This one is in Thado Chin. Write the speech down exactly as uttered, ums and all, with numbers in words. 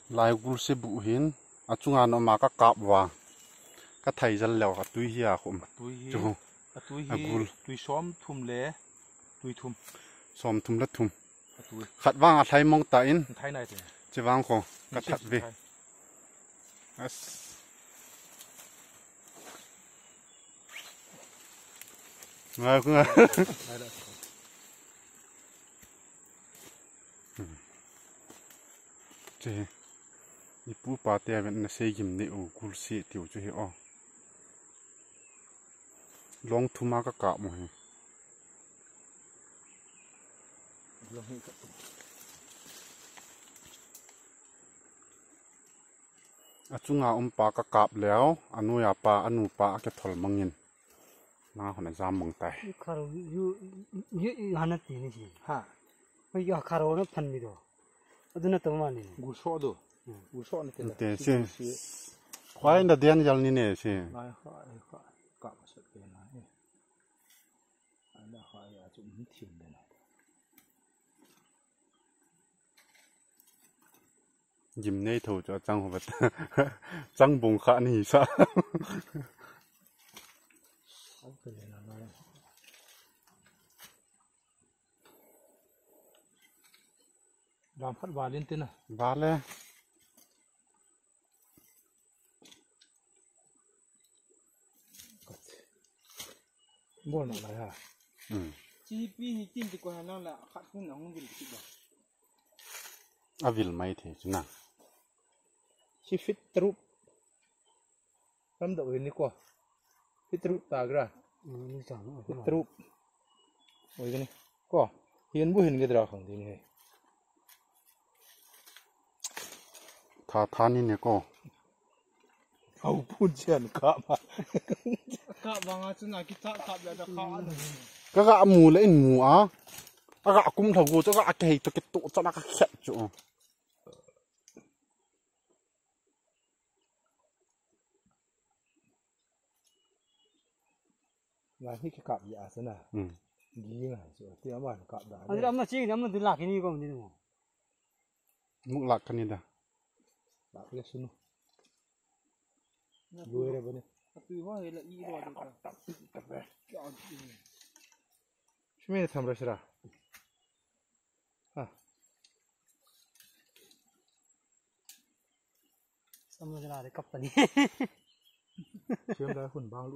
Lai gul se bu hin, achunga nom a ka kap uva. Ka thai jal leo, atui hi a khum. Atui hi, chu. Atui hi, agul. Tui som thum le, tui thum. Som thum le thum. Atui. Khat vang a thai mong ta in. Thai nai te. Che vang kho, ka that ve. Thai. As. Ngai, ngai. Che, ipu ipa te aven na sei gimnei u gul se tiu chu hi o. Long thum a ka kap mo hi. Achunga um pa ka kap leo, anoiya pa, anu pa a kithol mangin. Na hon a jam mang tai. Kharo, yu, yu, yu, yu hana ti ni si. Ha. Oi, yu kharo na phan mi do. Adu na to ma ni. Gu so do. Hmm. Gu so ni te da. Te si. Si. Khwai na dian jal ni ne si. Ai kha, ai kha. Ka ma sa ke na. Ai na kha ya chu mi thim de na. Gimnei tho chu achang ho vat. Chang bung kha ni sa. Dam khat valin tina. Vale. Bol na lai ha. Hmm. Chi pi hi kin ti ko ha na la khat hun na hung vil ti ba. Avil mai the chu na. Chi fit trup. Ram da oi ni ko. Fit trup ta gra. Hmm, ni chang. Fit trup. Oi ni. Ko. Hin bu hin ge dra khang di ni. Tha tha ni ne ko. Au pun chian ka ma. Ka ba nga chu na ki ta ka ba da ka na. Ka ga mu le in mu a. A ga kum tha go chu ga ke to ke to cha na ka khet chu. Nga hi ki kap ya sana. Hmm. Gi nga so ti ama kap da. Ani amna chi ni amna dila kini ko ni mo. Muk lak kani da. Lak le sunu. Lui re bani. Atui ho he la i ro do ta. Shime tham ra shira. Ha. Samajh na re kap tani. Shem da hun bang lu.